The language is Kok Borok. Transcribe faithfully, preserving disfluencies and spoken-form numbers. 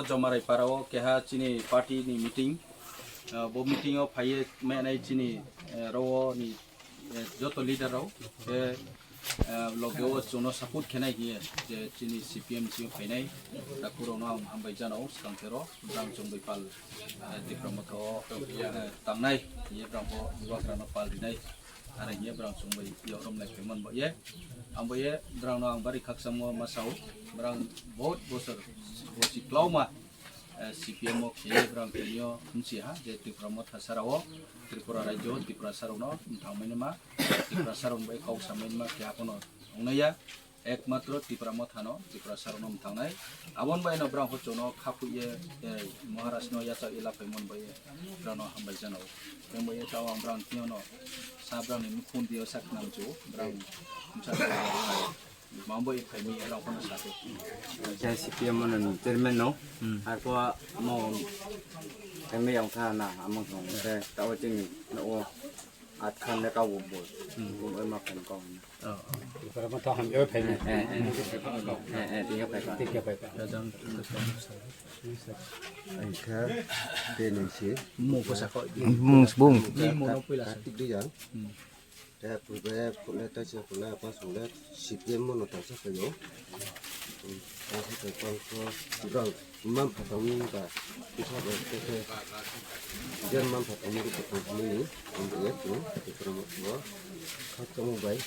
Chomarai para o keha chini party ni meeting, ah, bo meeting o phaiye menai chini, eh, ro ni, eh, joto leader rok, eh, eh, loge o chwngno support khenai hiye je chini C P M chini phainai, takhurokno ang hambai jano swkang thero, brang chwng bai pal, eh, Tipra Motha o, eh, tangnai hiye brang bo bubagrano pal rinai. Are hiye brang chwng bai yorom nai phaimon bo ye. Ang bo ye brang no ang bari khakchangmo ma sao. Brang bahut bosor bosi klauma, eh, C P M o khiye brang tiniyo hwnsi ha je Tipra Motha sara o, Tripura rajyo, Tripura sara no mthang mani ma, Tripura sara bai kok sa mani ma khe apono ongnaya. Ekmatro Tipra Motha no, Tipra sara no mthangnai. Abon bai no brang ho chono khapui ye, eh, Maharaj no yacha ila phaimon bai ye brang no hambai jana o. Teng bai ye tao ang brang tiniyo no sa brang ni mukhun diyo sak nang chu brang msa mambo ye phaimi brang ho no sa to. Jai C P M no chairman no. Hmm. Arpo mo kami yang tha na amang thong te tao chini no o at khan ne ka wo bo. Hmm. Wo ma khan ko. Oh, oh. Tipra Motha ham yo phai ni. Eh, eh, eh. Eh, eh, tiga phai pa. Tiga phai pa. Jajang. Angkha teni si. Mo ko sa ko. Mung sbung. Ni mo no puila sa. Tik di jang. Hmm. Te purbe pule ta se pule apa sule C P M mo no ta sa ko yo. Hmm. Ta sa ko ko brang. Manpha tongmung ba kisa bai khe khe jen manpha tongmung rw tongmung ni tong ya tu Tipra Motha o kha tongmung bai.